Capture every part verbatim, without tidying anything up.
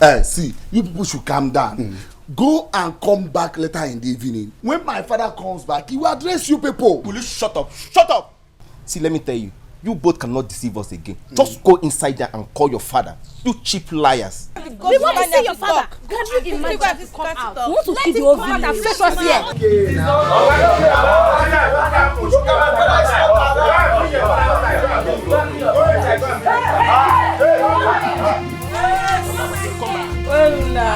Eh, see, you people should calm down. Go and come back later in the evening. When my father comes back, he will address you people. Will you shut up? Shut up! See, let me tell you, you both cannot deceive us again. Just go inside there and call your father. You cheap liars. We want to see your father. Can you imagine? You guys come out. We want to see the whole village. Let us here. Where una?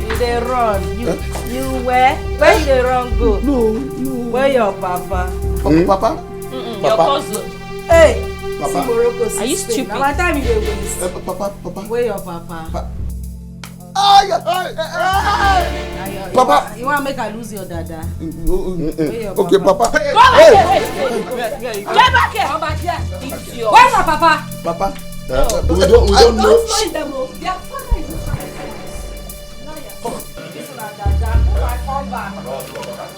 You dey run. You, you where? Where you dey run go? No, no. Where your papa? Papa? Papa? Your cousin. Hey, Papa. See Morocco. Are you stupid? Na my time you dey waste. Eh, Papa, Papa. Where your papa? Pa- Ay, ay, ay, ay. Papa. You wan make I lose your dada? Mm, mm, mm, mm. Where your papa? Okay, Papa. Go back here. Hey, hey, hey, hey. Get back here. Come back here. Idiot. Where's my papa? Papa. Uh, we don't, we don't know. Don't spoil them, oh. Their father is inside. Come on. This one, dada. Come back, come back.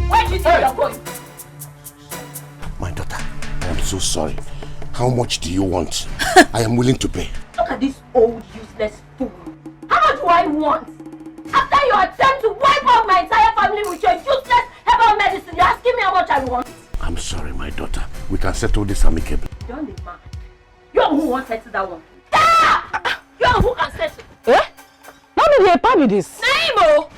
Where do you think you're going? My daughter, I am so sorry. How much do you want? I am willing to pay. Look at this old useless fool. How much do I want? After your attempt to wipe out my entire family with your useless herbal medicine, you're asking me how much I want? I'm sorry, my daughter. We can settle this amicably. You don dey mad. You who wan settle that one? Ah! You who can settle? Eh? No be the papa be this. Na him o.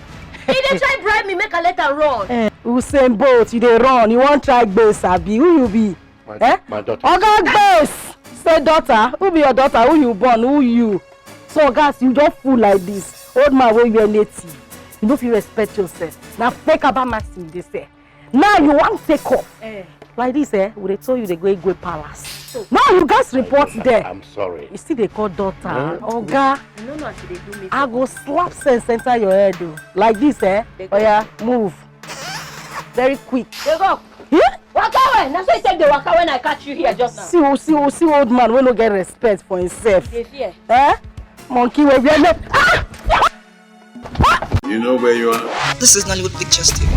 He dey try bribe me make I let am run. Eh, Usain Bolt, you dey run. You wan try gbase, abi? Who you be? My, eh? My daughter. Oga gbase. Say daughter. Who be your daughter? Who you born? Who you? So, guys, you just fool like this. Old man wey wear native. You no fit respect yourself. Na fake Aba Maxi you dey sell. Now you wan take off. Eh. Like this, eh? We dey tell you dey go Igwe Palace. So, now you gats report there. I'm sorry. You still dey call daughter. Hmm? Oga. You no know as you dey do me. I go slap sense enter your head o. Like this, eh? Oya, move. Very quick. Dey go. Yeah? Waka well. Na so you take dey waka when I catch you here just now. See, oh, see, oh, see old man wey no get respect for himself. Dey fear. Eh? Monkey wey wear no. Ah! You know where you are? This is Nollywood Pictures T V.